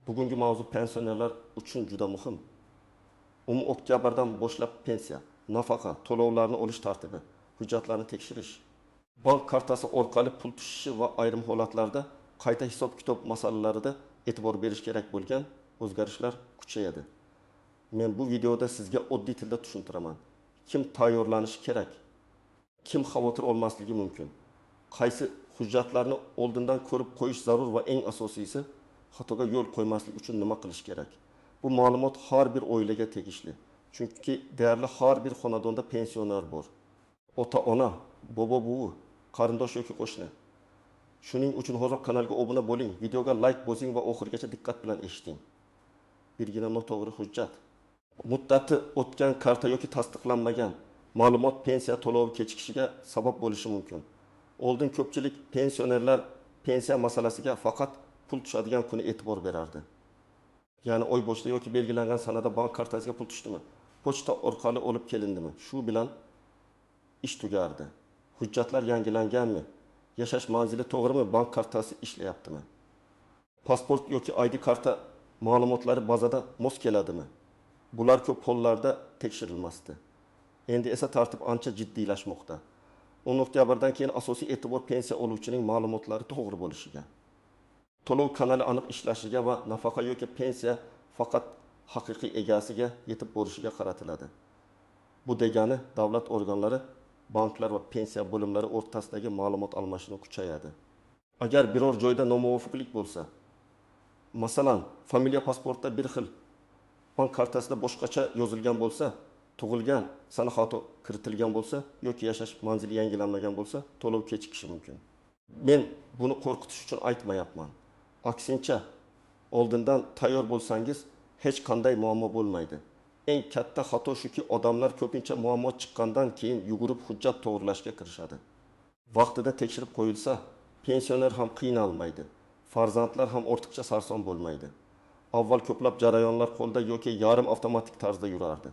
Bugungi mavzu pensionerlar uchun juda muhim. 10 oktyabrdan boshlab pensiya, nafaqa, to'lovlarni olish tartibi, hujjatlarni tekshirish, bank kartasi orqali pul tushishi va ayrim holatlarda qayta hisob-kitob masalalarida e'tibor berish kerak bo'lgan o'zgarishlar kuchayadi. Men bu videoda sizga oddiy tilda tushuntiraman. Kim tayyorlanishi kerak? Kim xavotir olmasligi mumkin? Qaysi hujjatlarni oldindan ko'rib qo'yish zarur va eng asosiysi xatoga yo'l qo'ymaslik uchun nima qilish kerak? Bu ma'lumot har bir oilaga tegishli. Chunki deyarli har bir xonadonda pensioner bor. Ota-ona, bobo-buvi, qarindosh yoki qo'shni. Shuning uchun hozir kanalga obuna bo'ling, videoga like bosing va oxirigacha diqqat bilan eshiting. Birgina noto'g'ri hujjat, muddati o'tgan karta yoki tasdiqlanmagan ma'lumot pensiya to'lovi kechikishiga sabab bo'lishi mumkin. Oldin ko'pchilik pensionerlar pensiya masalasiga faqat pul tushadigan kuni e'tibor berardi. Ya'ni oy boshida yoki belgilangan sanada bank kartasiga pul tushdimi, pochta orqali olib kelindimi, shu bilan ish tugardi. Hujjatlar yangilanganmi, yashash manzili to'g'rimi, bank kartasi ishlayaptimi, pasport yoki ID karta ma'lumotlari bazada mos keladimi? Bular ko'p hollarda tekshirilmasdi. Endi esa tartib ancha jiddiylashmoqda. 10 oktyabrdan keyin asosiy e'tibor pensiya oluvchining ma'lumotlari to'g'ri bo'lishiga, to'lov kanali aniq ishlashiga va nafaqa yoki pensiya faqat haqiqiy egasiga yetib borishiga qaratiladi. Bu degani davlat organlari, banklar va pensiya bo'limlari o'rtasidagi ma'lumot almashinuvi kuchayadi. Agar biror joyda nomuvofiqlik bo'lsa, masalan, familiya pasportda bir xil, bank kartasida boshqacha yozilgan bo'lsa, tug'ilgan sana xato kiritilgan bo'lsa yoki yashash manzili yangilanmagan bo'lsa, to'lov kechikishi mumkin. Men buni qo'rqitish uchun aytmayapman. Aksincha, oldindan tayyor bo'lsangiz hech qanday muammo bo'lmaydi. Eng katta xato shuki, odamlar ko'pincha muammo chiqqandan keyin yugurib hujjat to'g'rilashga kirishadi. Vaqtida tekshirib qo'yilsa, pensioner ham qiynalmaydi, farzandlar ham ortiqcha sarson bo'lmaydi. Avval ko'plab jarayonlar qo'lda yoki yarim avtomatik tarzda yurardi.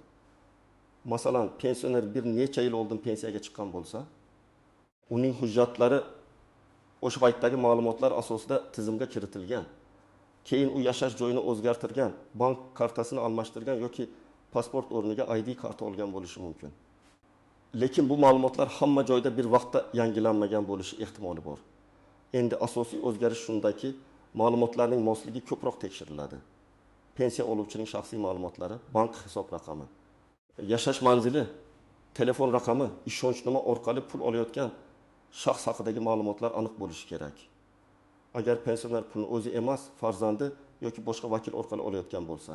Masalan, pensioner bir necha yil oldin pensiyaga chiqqan bo'lsa, uning hujjatlari o'sha paytdagi ma'lumotlar asosida tizimga kiritilgan. Keyin u yashash joyini o'zgartirgan, bank kartasini almashtirgan yoki pasport o'rniga ID karta olgan bo'lishi mumkin. Lekin bu ma'lumotlar hamma joyda bir vaqtda yangilanmagan bo'lishi ehtimoli bor. Endi asosiy o'zgarish shundaki, ma'lumotlarning mosligi ko'proq tekshiriladi. Pensiya oluvchining shaxsiy ma'lumotlari, bank hisob raqami, yashash manzili, telefon raqami, ishonchnoma orqali pul olayotgan shaxs haqidagi ma'lumotlar aniq bo'lishi kerak. Agar pensioner pulni o'zi emas, farzandi yoki boshqa vakil orqali olayotgan bo'lsa,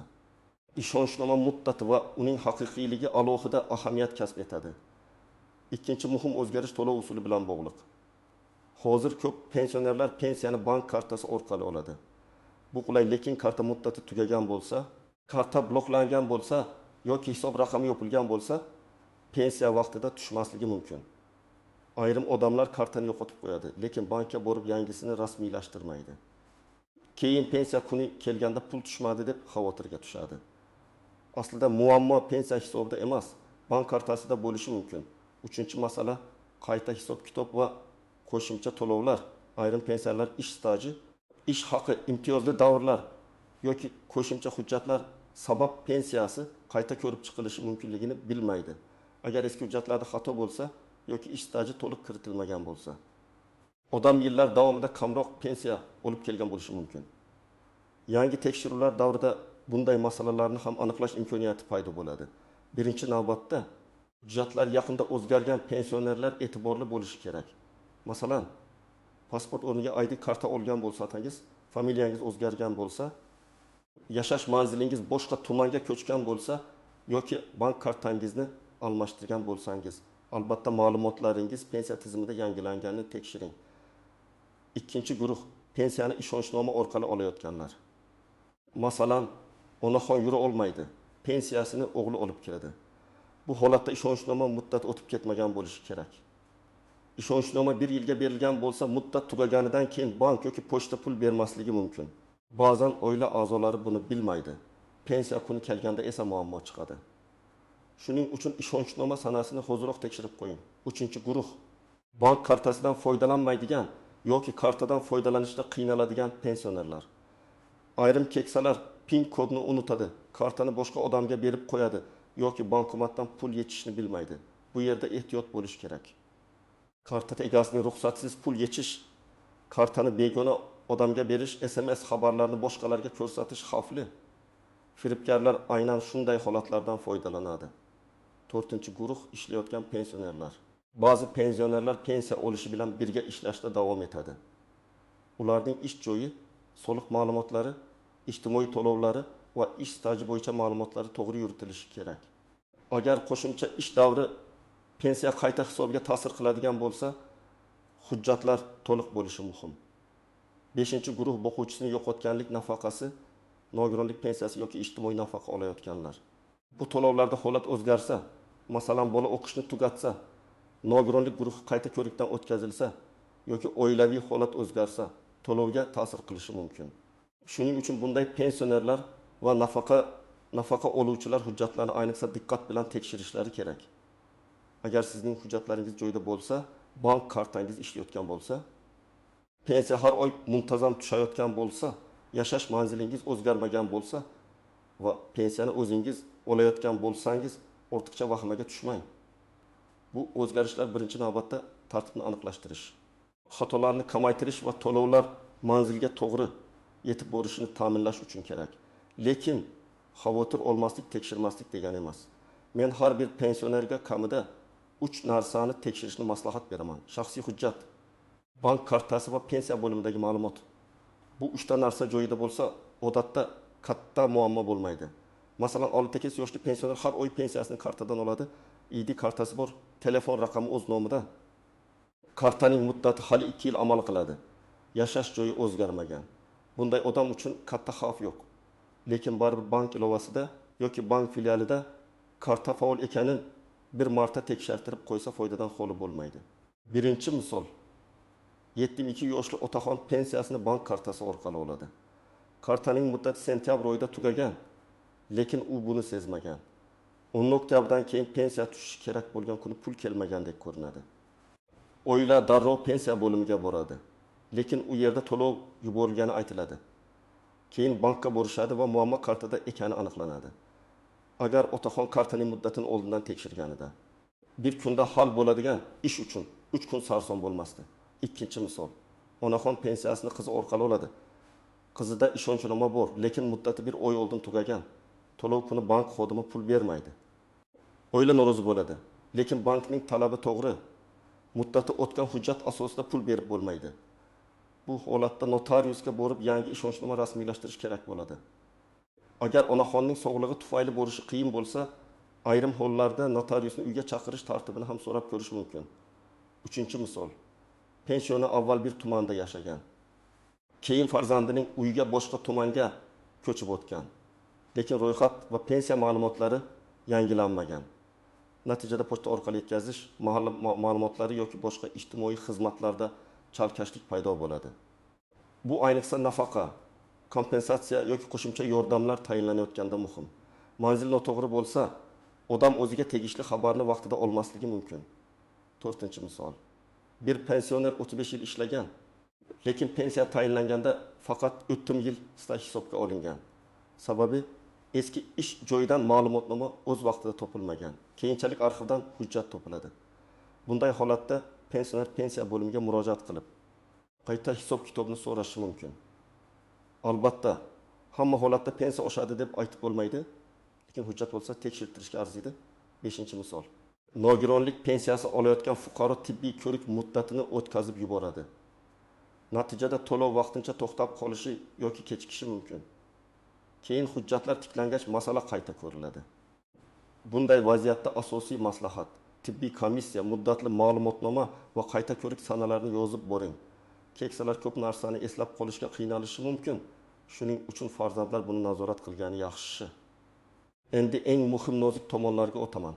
ishonchnoma muddati va uning haqiqiyligi alohida ahamiyat kasb etadi. Ikkinchi muhim o'zgarish to'lov usuli bilan bog'liq. Hozir ko'p pensionerlar pensiyani bank kartasi orqali oladi. Bu qulay, lekin karta muddati tugagan bo'lsa, karta bloklangan bo'lsa yoki hisob raqami yopilgan bo'lsa, pensiya vaqtida tushmasligi mumkin. Ayrim odamlar kartani yo'qotib qo'yadi, lekin bankka borib yangisini rasmiylashtirmaydi. Keyin pensiya kuni kelganda pul tushmadi deb xavotirga tushadi. Aslida muammo pensiya hisobida emas, bank kartasida bo'lishi mumkin. Uchinchi masala qayta hisob-kitob va qo'shimcha to'lovlar. Ayrim pensiyalar ish staji, ish haqi, imtiyozli davrlar yoki qo'shimcha hujjatlar sabab pensiyasi qayta ko'rib chiqilishi mumkinligini bilmaydi. Agar eski hujjatlarda xato bo'lsa yoki ish staji to'liq kiritilmagan bo'lsa, odam yillar davomida kamroq pensiya olib kelgan bo'lishi mumkin. Yangi tekshiruvlar davrida bunday masalalarni ham aniqlash imkoniyati paydo bo'ladi. Birinchi navbatda hujjatlar yaqinda o'zgargan pensionerlar e'tiborli bo'lishi kerak. Masalan, pasport o'rniga ID karta olgan bo'lsangiz, familiyangiz o'zgargan bo'lsa, yashash manzilingiz boshqa tumanga ko'chgan bo'lsa yoki bank kartangizni almashtirgan bo'lsangiz, albatta ma'lumotlaringiz pensiya tizimida yangilanganini tekshiring. Ikkinchi guruh pensiyani ishonchnoma orqali olayotganlar. Masalan, onaxon yura olmaydi, pensiyasini o'g'li olib keladi. Bu holatda ishonchnoma muddati o'tib ketmagan bo'lishi kerak. Ishonchnoma bir yilga berilgan bo'lsa, muddat tugaganidan keyin bank yoki pochta pul bermasligi mumkin. Ba'zan oila a'zolari buni bilmaydi. Pensiya kuni kelganda esa muammo chiqadi. Shuning uchun ishonchnoma sanasini hoziroq tekshirib qo'ying. Uchinchi guruh bank kartasidan foydalanmaydigan yoki kartadan foydalanishda qiynaladigan pensionerlar. Ayrim keksalar PIN kodni unutadi, kartani boshqa odamga berib qo'yadi yoki bankomatdan pul yechishni bilmaydi. Bu yerda ehtiyot bo'lish kerak. Karta egasining ruxsatisiz pul yechish, kartani begona odamga berish, SMS xabarlarini boshqalarga ko'rsatish xavfli. Firibgarlar aynan shunday holatlardan foydalanadi. To'rtinchi guruh: ishlayotgan pensionerlar. Ba'zi pensionerlar pensiya olishi bilan birga ishlashda davom etadi. Ularning ish joyi, soliq ma'lumotlari, ijtimoiy to'lovlari va ish staji bo'yicha ma'lumotlari to'g'ri yuritilishi kerak. Agar qo'shimcha ish davri pensiya qayta hisobiga ta'sir qiladigan bo'lsa, hujjatlar to'liq bo'lishi muhim. Beshinchi guruh: boquvchisini yo'qotganlik nafaqasi, nogironlik pensiyasi yoki ijtimoiy nafaqa olayotganlar. Bu to'lovlarda holat o'zgarsa, masalan, bola o'qishni tugatsa, nogironlik guruhi qayta ko'rikdan o'tkazilsa yoki oilaviy holat o'zgarsa, to'lovga ta'sir qilishi mumkin. Shuning uchun bunday pensionerlar va nafaqa oluvchilar hujjatlarni ayniqsa diqqat bilan tekshirishlari kerak. Agar sizning hujjatlaringiz joyida bo'lsa, bank kartangiz ishlayotgan bo'lsa, pensiya har oy muntazam tushayotgan bo'lsa, yashash manzilingiz o'zgarmagan bo'lsa va pensiyani o'zingiz olayotgan bo'lsangiz, ortiqcha vahimaga tushmang. Bu o'zgarishlar birinchi navbatda tartibni aniqlashtirish, xatolarni kamaytirish va to'lovlar manzilga to'g'ri yetib borishini ta'minlash uchun kerak. Lekin xavotir olmaslik tekshirmaslik degani emas. Men har bir pensionerga kamida 3 narsani tekshirishni maslahat beraman. Shaxsiy hujjat, bank kartasi va pensiya bo'limidagi ma'lumot. Bu 3 ta narsa joyida bo'lsa, odatda katta muammo bo'lmaydi. Masalan, 68 yoshli pensioner har oy pensiyasini kartadan oladi. ID kartasi bor, telefon raqami o'z nomida. Kartaning muddati hali 2 yil amal qiladi. Yashash joyi o'zgarmagan. Bunday odam uchun katta xavf yo'q. Lekin baribir bank ilovasida yoki bank filialida karta faol ekanini bir marta tekshirtirib qo'ysa foydadan xoli bo'lmaydi. Birinchi misol. 72 yoshli otaxon pensiyasini bank kartasi orqali oladi. Kartaning muddati sentyabr oyida tugagan, lekin u buni sezmagan. 10 oktyabrdan keyin pensiya tushishi kerak bo'lgan kuni pul kelmagandek ko'rinadi. Oila darrov pensiya bo'limiga boradi, lekin u yerda to'lov yuborilgani aytiladi. Keyin bankka borishadi va muammo kartada ekani aniqlanadi. Agar otaxon kartaning muddatini oldindan tekshirganida, bir kunda hal bo'ladigan ish uchun 3 kun sarson bo'lmasdi. Ikkinchi misol. Onaxon pensiyasini qizi orqali oladi. Qizida ishonchnoma bor, lekin muddati bir oy oldin tugagan. To'lov kuni bank xodimi pul bermaydi. Oila norozi bo'ladi, lekin bankning talabi to'g'ri. Muddati o'tgan hujjat asosida pul berib bo'lmaydi. Bu holatda notariusga borib yangi ishonchnoma rasmiylashtirish kerak bo'ladi. Agar onaxonning sog'lig'i tufayli borishi qiyin bo'lsa, ayrim hollarda notariusni uyga chaqirish tartibini ham so'rab ko'rish mumkin. Uchinchi misol. Pensioner avval bir tumanda yashagan. Keyin farzandining uyiga boshqa tumanga ko'chib o'tgan. Lekin ro'yxat va pensiya ma'lumotlari yangilanmagan. Natijada pochta orqali yetkazish, mahalla ma'lumotlari yoki boshqa ijtimoiy xizmatlarda chalkashlik paydo bo'ladi. Bu ayniqsa nafaqa, kompensatsiya yoki qo'shimcha yordamlar tayinlanayotganda muhim. Manzil noto'g'ri bo'lsa, odam o'ziga tegishli xabarni vaqtida olmasligi mumkin. To'rtinchi misol. Bir pensioner 35 yil ishlagan, lekin pensiya tayinlanganda faqat o'ttim yil staj hisobga olingan. Sababi eski ish joyidan ma'lumotnoma o'z vaqtida topilmagan. Keyinchalik arxivdan hujjat topiladi. Bunday holatda pensioner pensiya bo'limiga murojaat qilib, qayta hisob-kitobni so'rashi mumkin. Albatta, hamma holatda pensiya oshadi deb aytib bo'lmaydi, lekin hujjat bo'lsa tekshirtirishga arziydi. 5-misol. Nogironlik pensiyasi olayotgan fuqaro tibbiy ko'rik muddatini o'tkazib yuboradi. Natijada to'lov vaqtincha to'xtab qolishi yoki kechikishi mumkin. Keyin hujjatlar tiklangach masala qayta ko'riladi. Bunday vaziyatda asosiy maslahat: tibbiy komissiya, muddatli ma'lumotnoma va qayta ko'rik sanalarini yozib boring. Keksalar ko'p narsani eslab qolishga qiynalishi mumkin. Shuning uchun farzandlar buni nazorat qilgani yaxshi. Endi eng muhim nozik tomonlarga o'taman.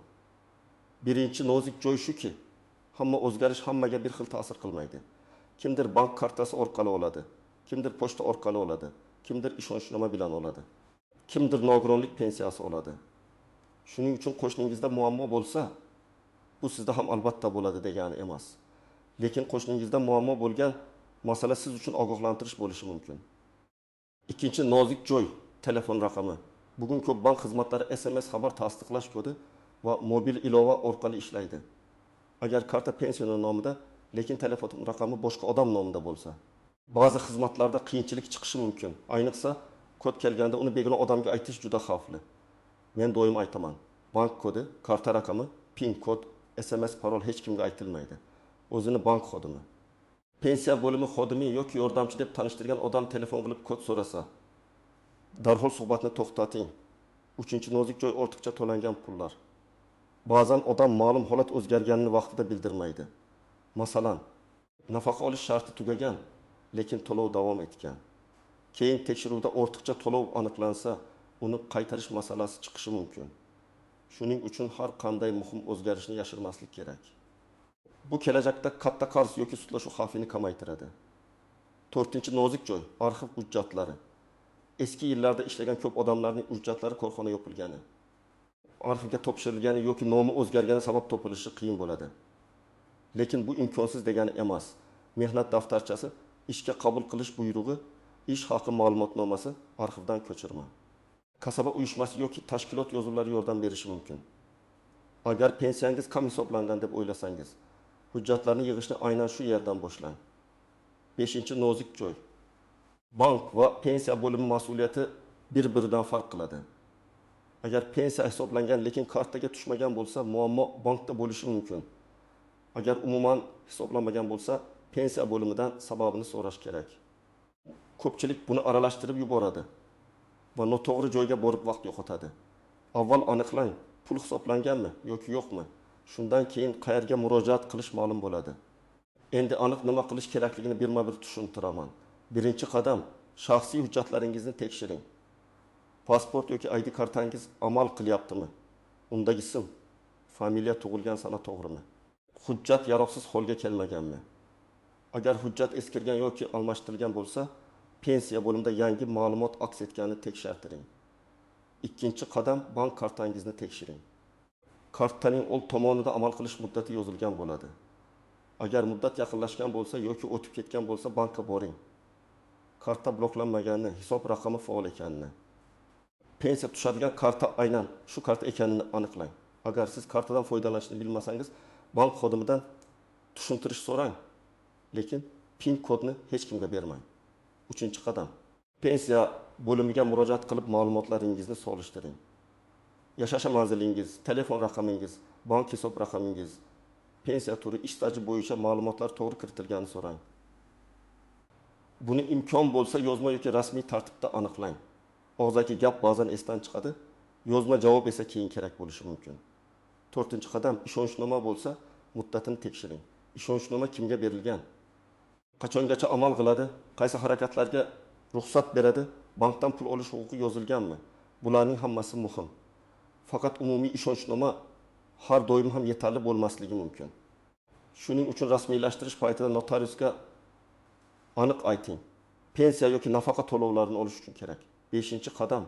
Birinchi nozik joy shuki, hamma o'zgarish hammaga bir xil ta'sir qilmaydi. Kimdir bank kartasi orqali oladi, kimdir pochta orqali oladi, kimdir ishonchnoma bilan oladi, kimdir nogironlik pensiyasi oladi. Shuning uchun qo'shningizda muammo bo'lsa, bu sizda ham albatta bo'ladi degani emas. Lekin qo'shningizda muammo bo'lgan masala siz uchun ogohlantirish bo'lishi mumkin. Ikkinchi nozik joy, telefon raqami. Bugun ko'p bank xizmatlari SMS xabar, tasdiqlash kodi va mobil ilova orqali ishlaydi. Agar karta pensioner nomida, lekin telefon raqami boshqa odam nomida bo'lsa, ba'zi xizmatlarda qiyinchilik chiqishi mumkin. Ayniqsa, kod kelganda uni begona odamga aytish juda xavfli. Men doim aytaman: bank kodi, karta raqami, PIN kod, SMS parol hech kimga aytilmaydi. O'zini bank xodimi, pensiya bo'limi xodimi yoki yordamchi deb tanishtirgan odam telefon qilib kod so'rasa, darhol suhbatni to'xtating. Uchinchi nozik joy, ortiqcha to'langan pullar. Ba'zan odam ma'lum holat o'zgarganini vaqtida bildirmaydi. Masalan, nafaqa olish sharti tugagan, lekin to'lov davom etgan. Keyin tekshiruvda ortiqcha to'lov aniqlansa, uni qaytarish masalasi chiqishi mumkin. Shuning uchun har qanday muhim o'zgarishni yashirmaslik kerak. Bu kelajakda katta qarz yoki sudlashuv xavfini kamaytiradi. To'rtinchi nozik joy, arxiv hujjatlari. Eski yillarda ishlagan ko'p odamlarning hujjatlari korxona yopilgani, arxivga topshirilgani yoki nomi o'zgargani sabab topilishi qiyin bo'ladi. Lekin bu imkonsiz degani emas. Mehnat daftarchasi, ishga qabul qilish buyrug'i, ish haqi ma'lumotnomasi, arxivdan ko'chirma. Kasaba uyushmasi yoki tashkilot yozuvlari yordam berishi mumkin. Agar pensiyangiz kam hisoblangan deb o'ylasangiz, hujjatlarni yig'ishni aynan shu yerdan boshlang. Beshinchi nozik joy. Bank va pensiya bo'limi mas'uliyati bir-biridan farq qiladi. Agar pensiya hisoblangan, lekin kartaga tushmagan bo'lsa, muammo bankda bo'lishi mumkin. Agar umuman hisoblanmagan bo'lsa, pensiya bo'limidan sababini so'rash kerak. Ko'pchilik buni aralashtirib yuboradi va noto'g'ri joyga borib vaqt yo'qotadi. Avval aniqlang, pul hisoblanganmi yoki yo'qmi? Shundan keyin qayerga murojaat qilish ma'lum bo'ladi. Endi aniq nima qilish kerakligini birma-bir tushuntiraman. Birinchi qadam, shaxsiy hujjatlaringizni tekshiring. Pasport yoki ID kartangiz amal qilyaptimi? Undagi ism, familiya, tug'ilgan sana to'g'rimi? Hujjat yaroqsiz holga kelmaganmi? Agar hujjat eskirgan yoki almashtirilgan bo'lsa, pensiya bo'limida yangi ma'lumot aks etganini tekshirtiring. Ikkinchi qadam, bank kartangizni tekshiring. Kartaning old tomonida amal qilish muddati yozilgan bo'ladi. Agar muddat yaqinlashgan bo'lsa yoki o'tib ketgan bo'lsa, bankka boring. Karta bloklanmaganini, hisob raqami faol ekanini, pensiya tushadigan karta aynan shu karta ekanini aniqlang. Agar siz kartadan foydalanishni bilmasangiz, bank xodimidan tushuntirish so'rang, lekin PIN kodni hech kimga bermang. Uchinchi qadam, pensiya bo'limiga murojaat qilib ma'lumotlaringizni solishtiring. Yashash manzilingiz, telefon raqamingiz, bank hisob raqamingiz, pensiya turi, ish staji bo'yicha ma'lumotlar to'g'ri kiritilganini so'rang. Buni imkon bo'lsa yozma yoki rasmiy tartibda aniqlang. Og'zaki gap ba'zan esdan chiqadi, yozma javob esa keyin kerak bo'lishi mumkin. To'rtinchi qadam, ishonchnoma bo'lsa muddatini tekshiring. Ishonchnoma kimga berilgan? Qachongacha amal qiladi? Qaysi harakatlarga ruxsat beradi? Bankdan pul olish huquqi yozilganmi? Bularning hammasi muhim. Faqat umumiy ishonchnoma har doim ham yetarli bo'lmasligi mumkin. Shuning uchun rasmiylashtirish paytida notariusga aniq ayting. Pensiya yoki nafaqa to'lovlarini olish uchun kerak. Beshinchi qadam,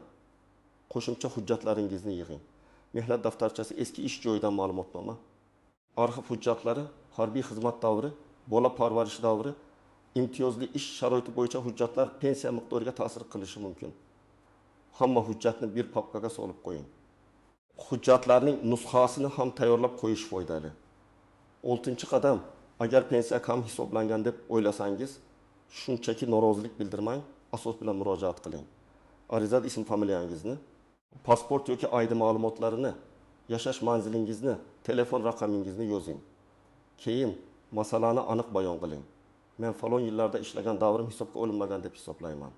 qo'shimcha hujjatlaringizni yig'ing. Mehnat daftarchasi, eski ish joyidan ma'lumotnoma, arxiv hujjatlari, harbiy xizmat davri, bola parvarishi davri, imtiyozli ish sharoiti bo'yicha hujjatlar pensiya miqdoriga ta'sir qilishi mumkin. Hamma hujjatni bir papkaga solib qo'ying. Hujjatlarning nusxasini ham tayyorlab qo'yish foydali. Oltinchi qadam, agar pensiya kam hisoblangan deb o'ylasangiz, shunchaki norozilik bildirmang, asos bilan murojaat qiling. Arizada ism familiyangizni, pasport yoki ID ma'lumotlarini, yashash manzilingizni, telefon raqamingizni yozing. Keyin masalani aniq bayon qiling. Men falon yillarda ishlagan davrim hisobga olinmagan deb hisoblayman.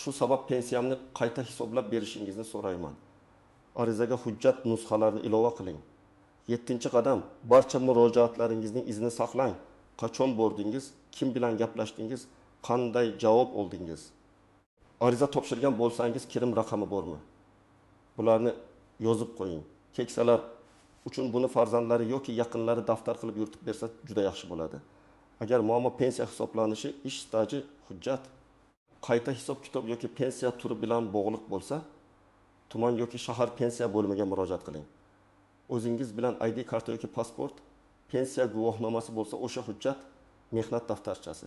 Shu sabab pensiyamni qayta hisoblab berishingizni so'rayman. Arizaga hujjat nusxalarini ilova qiling. Yettinchi qadam, barcha murojaatlaringizning izini saqlang. Qachon bordingiz, kim bilan gaplashdingiz, qanday javob oldingiz? Ariza topshirgan bo'lsangiz, kirim raqami bormi? Bularni yozib qo'ying. Keksalar uchun buni farzandlari yoki yaqinlari daftar qilib yuritib bersa juda yaxshi bo'ladi. Agar muammo pensiya hisoblanishi, ish staji, hujjat, qayta hisob-kitob yoki pensiya turi bilan bog'liq bo'lsa, tuman yoki shahar pensiya bo'limiga murojaat qiling. O'zingiz bilan ID karta yoki pasport, pensiya guvohnomasi bo'lsa o'sha hujjat, mehnat daftarchasi.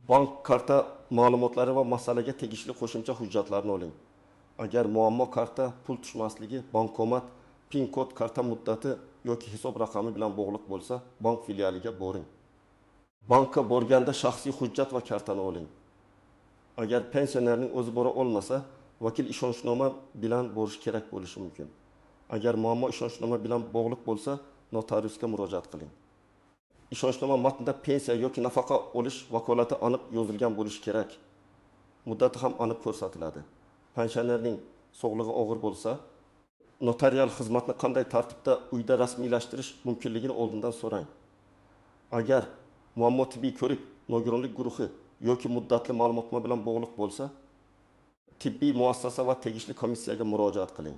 Bank karta ma'lumotlari va masalaga tegishli qo'shimcha hujjatlarni oling. Agar muammo karta, pul tushmasligi, bankomat, PIN kod, karta muddati yoki hisob raqami bilan bog'liq bo'lsa, bank filialiga boring. Bankka borganda shaxsiy hujjat va kartani oling. Agar pensionerning o'zi bora olmasa, vakil ishonchnoma bilan borish kerak bo'lishi mumkin. Agar muammo ishonchnoma bilan bog'liq bo'lsa, notariusga murojaat qiling. Ishonchnoma matnida pensiya yoki nafaqa olish vakolati aniq yozilgan bo'lishi kerak. Muddati ham aniq ko'rsatiladi. Pensionerning sog'lig'i og'ir bo'lsa, notarial xizmatni qanday tartibda uyda rasmiylashtirish mumkinligini oldindan so'rang. Agar muammo tibbiy ko'rik, nogironlik guruhi yoki muddatli ma'lumotnoma bilan bog'liq bo'lsa, tibbiy muassasa va tegishli komissiyaga murojaat qiling.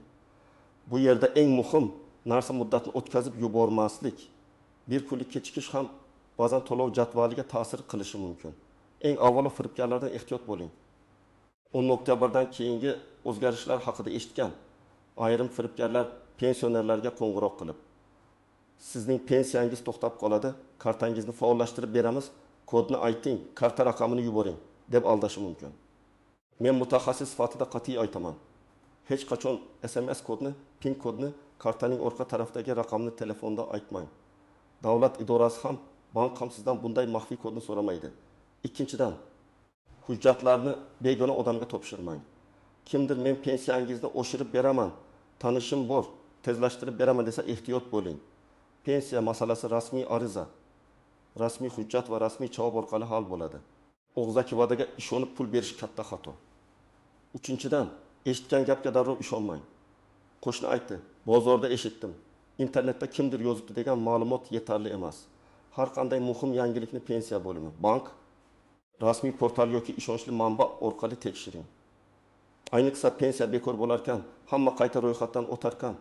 Bu yerda eng muhim narsa muddatni o'tkazib yubormaslik. Bir kunlik kechikish ham ba'zan to'lov jadvaliga ta'sir qilishi mumkin. Eng avvalo firibgarlardan ehtiyot bo'ling. 10 oktyabrdan keyingi o'zgarishlar haqida eshitgan ayrim firibgarlar pensionerlarga qo'ng'iroq qilib, sizning pensiyangiz to'xtab qoladi, kartangizni faollashtirib beramiz, kodni ayting, karta raqamini yuboring deb aldashi mumkin. Men mutaxassis sifatida qat'iy aytaman. Hech qachon SMS kodni, PIN kodni, kartaning orqa tarafidagi raqamni telefonda aytmang. Davlat idorasi ham, bank ham sizdan bunday maxfiy kodni so'ramaydi. Ikkinchidan, hujjatlarni begona odamga topshirmang. Kimdir men pensiyangizni oshirib beraman, tanishim bor, tezlashtirib beraman desa ehtiyot bo'ling. Pensiya masalasi rasmiy ariza, rasmiy hujjat va rasmiy javob orqali hal bo'ladi. Og'zaki va'daga ishonib pul berish katta xato. Uchinchidan, eshitgan gapga darrov ishonmang. Qo'shni aytdi, bozorda eshitdim, internetda kimdir yozibdi degan ma'lumot yetarli emas. Har qanday muhim yangilikni pensiya bo'limi, bank, rasmiy portal yoki ishonchli manba orqali tekshiring. Ayniqsa pensiya bekor bo'larkan, hamma qayta ro'yxatdan o'tarkan,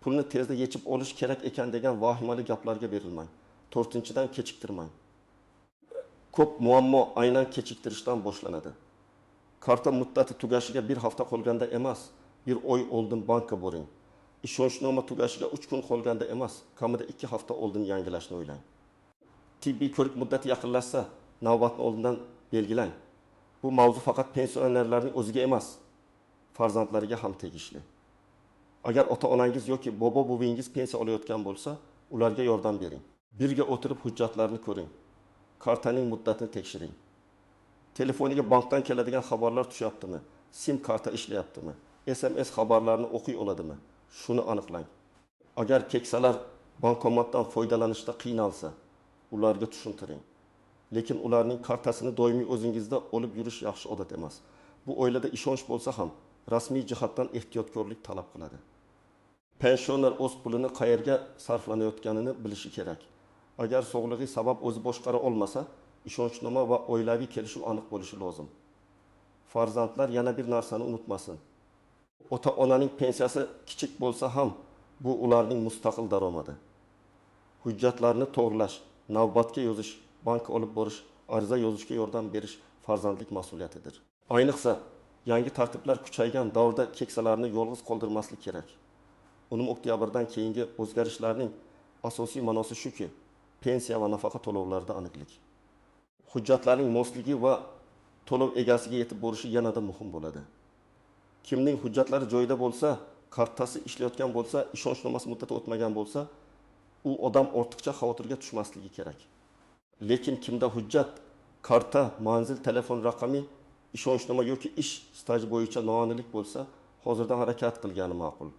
pulni tezda yechib olish kerak ekan degan vahimali gaplarga berilmang. To'rtinchidan, kechiktirmang. Ko'p muammo aynan kechiktirishdan boshlanadi. Karta muddati tugashiga bir hafta qolganda emas, bir oy oldin bankka boring. Ishonchnoma tugashiga 3 kun qolganda emas, kamida 2 hafta oldin yangilashni o'ylang. Tibbiy ko'rik muddati yaqinlashsa, navbatni oldindan belgilang. Bu mavzu faqat pensionerlarning o'ziga emas, farzandlariga ham tegishli. Agar ota-onangiz yoki bobo-buvingiz pensiya olayotgan bo'lsa, ularga yordam bering. Birga o'tirib hujjatlarni ko'ring. Kartaning muddatini tekshiring. Telefoniga bankdan keladigan xabarlar tushyaptimi? SIM karta ishlayaptimi? SMS xabarlarini o'qiy oladimi? Shuni aniqlang. Agar keksalar bankomatdan foydalanishda qiynalsa, ularga tushuntiring. Lekin ularning kartasini doimiy o'zingizda olib yurish yaxshi odat emas. Bu oilada ishonch bo'lsa ham rasmiy jihatdan ehtiyotkorlik talab qiladi. Pensioner o'z pulini qayerga sarflanayotganini bilishi kerak. Agar sog'lig'i sabab o'zi boshqara olmasa, ishonchnoma va oilaviy kelishuv aniq bo'lishi lozim. Farzandlar yana bir narsani unutmasin. Ota-onaning pensiyasi kichik bo'lsa ham, bu ularning mustaqil daromadi. Hujjatlarni to'g'rilash, navbatga yozish, bankka olib borish, ariza yozishga yordam berish farzandlik mas'uliyatidir. Ayniqsa, yangi tartiblar kuchaygan davrda keksalarni yolg'iz qoldirmaslik kerak. 10 oktyabrdan keyingi o'zgarishlarning asosiy ma'nosi shuki, pensiya va nafaqa to'lovlarida aniqlik. Hujjatlarning mosligi va to'lov egasiga yetib borishi yanada muhim bo'ladi. Kimning hujjatlari joyida bo'lsa, kartasi ishlayotgan bo'lsa, ishonchnomasi muddati o'tmagan bo'lsa, u odam ortiqcha xavotirga tushmasligi kerak. Lekin kimda hujjat, karta, manzil, telefon raqami, ishonchnoma yoki ish staji bo'yicha noaniqlik bo'lsa, hozirdan harakat qilgani ma'qul.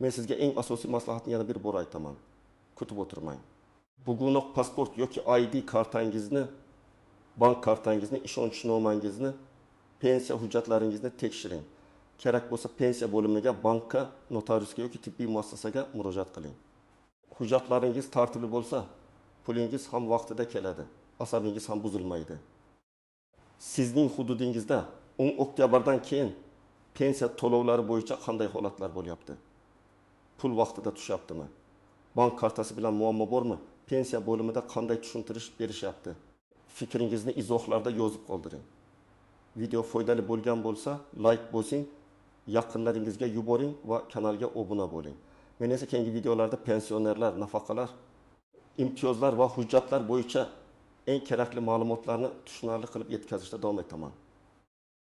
Men sizga eng asosiy maslahatni yana bir bor aytaman. Kutib o'tirmang. Bugunoq pasport yoki ID kartangizni, bank kartangizni, ishonchnomangizni, pensiya hujjatlaringizni tekshiring. Kerak bo'lsa pensiya bo'limiga, bankka, notariusga yoki tibbiy muassasaga murojaat qiling. Hujjatlaringiz tartibli bo'lsa, pulingiz ham vaqtida keladi, asabingiz ham buzilmaydi. Sizning hududingizda 10 oktyabrdan keyin pensiya to'lovlari bo'yicha qanday holatlar bo'lyapti? Pul vaqtida tushyaptimi? Bank kartasi bilan muammo bormi? Pensiya bo'limida qanday tushuntirish berishyapti? Fikringizni izohlarda yozib qoldiring. Video foydali bo'lgan bo'lsa, like bosing, yaqinlaringizga yuboring va kanalga obuna bo'ling. Men esa keyingi videolarda pensionerlar, nafaqalar, imtiyozlar va hujjatlar bo'yicha eng kerakli ma'lumotlarni tushunarli qilib yetkazishda davom etaman.